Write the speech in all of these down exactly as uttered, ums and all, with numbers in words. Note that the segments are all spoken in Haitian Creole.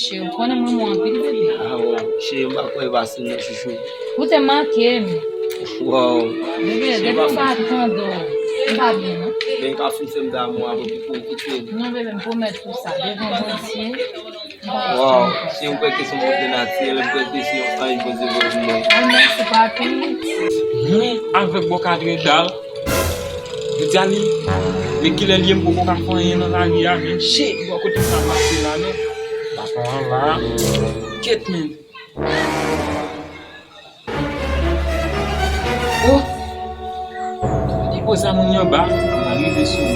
Cheri, ou konnen m renmen w anpil, bebe. Ah, wow. Cheri, m pa kwè pase non, chouchou. Ou te manke m. Wow. Bebe, depi m pa tande w, m pa byen, non. Ben, ka fin fè m damou apre pou ou kite m. Non, bebe, m pwomèt ou sa. Devan Bondye, m pa... Wow. Cheri, m kwè ke se yon kote natirèl, m kwè ke se yon anj Bondye voye pou mwen. Al, mèsi, papi. Mwen avèk bò kadre dal. Yo di a li, men kilè l ye m poko ka fè anyen nan lari a, men shit, bò kote m ta pase la non. Baton an la. Kèt men. Oh! Li poze a moun yo anba, m al rive sou li.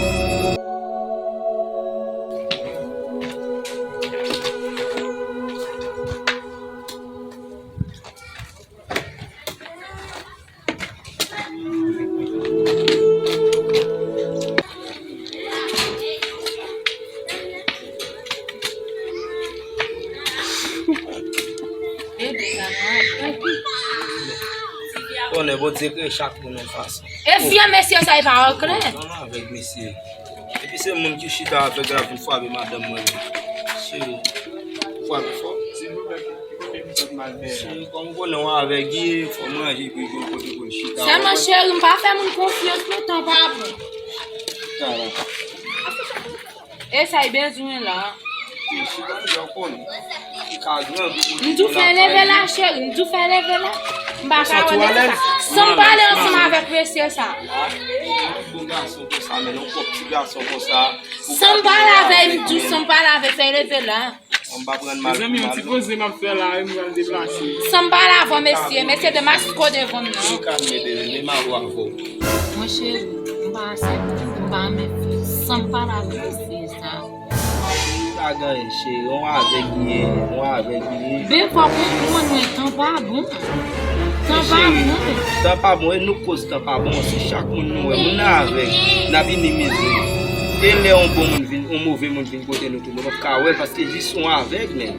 Konnen Bondye kreye chak moun yon fason. E vye mesye sa, e pa wè klè. Ann avèg mesye. Epi se moun ki chita avèg la vin frape madanm mwen. Cheri, frape fò. Cheri, kòm ou konnen w avèg ye, fò m ranje pou l jwenn kote pou l chita. Sèlman cheri, m pa fè moun konfyans non, tan pa bon. Chita la. E sa y bezwen la. Chita, jan w konnen. Li ka grandi pou... M di w fè leve la, cheri, m di w fè leve la. M pa ka wè mesye sa. San m pale ansanm avèk mesye sa. Bon gason konsa, men yon pòp ti gason konsa. San m pale avè l, m di w san m pale avè l, fè leve la. Mezanmi, yon ti poze m ap fè la, wi, m pral deplase. San m pale avè w, mesye, mesye te masko devan m nan. Ou kalme, bebe, men m avè w. Mon cheri, m pa aksepte, m pa renmen fi. San m pale avè w, mesye sa. Pa gen anyen, cheri, yon avèg li ye, yon avèg li ye. Ben, fò w konprann, mwen, tan pa bon. Tan pa bon. Tan pa bon, e nou k koz tan pa bon. Si chak moun nou wè, moun nan avèg, n ap minimize. E lè yon bon moun vin, yon move moun vin kote nou tou, nou p ap ka wè l paske jis yon avèg, men.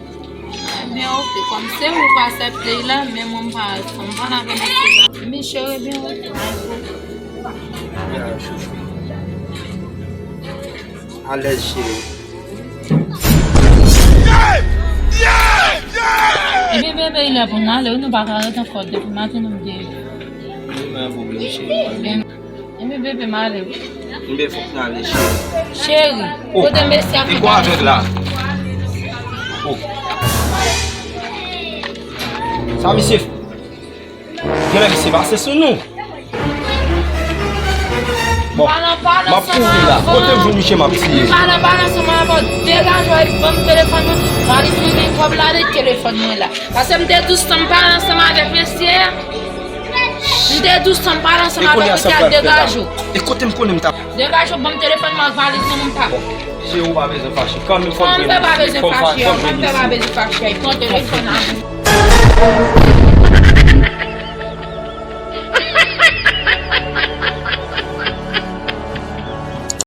Ebyen, oke, kòm se ou k aksepte l la, men mwen m pa, m pa nan konekte sa. Men cheri, ebyen, oke, pa gen pwoblèm. Alèz, cheri. Ebyen, bebe, lè pou n ale, wi, nou pa ka rete ankò, depi maten nou te... Li pa gen pwoblèm, cheri. Ebyen, bebe, m ale, wi. Ebyen, fòk n ale, cheri. Cheri, kote mesye a fè avèg la? Oh. Sa misye fè? Genlè misye pase sou nou. Bon, m ap kouri la. Kote m jwenn misye m ap tiye. M pa nan pale ansanm avè w. Degaje w epi ban m telefòn mwen. Valiz mwen gen kòb ladan telefòn mwen la. Paske m te di w san m pale ansanm avèk mesye a. M te di w san m pale ansanm avèk misye a, degaje w. E kote m konnen m t ap... Degaje w, ban m telefòn mwen ak valiz nan men m, pa. Bon, je ou pa bezwen fache. Kanmenm fò m jwenn misye. Fanm pa bezwen fache, fanm pa bezwen fache. Pran telefòn an.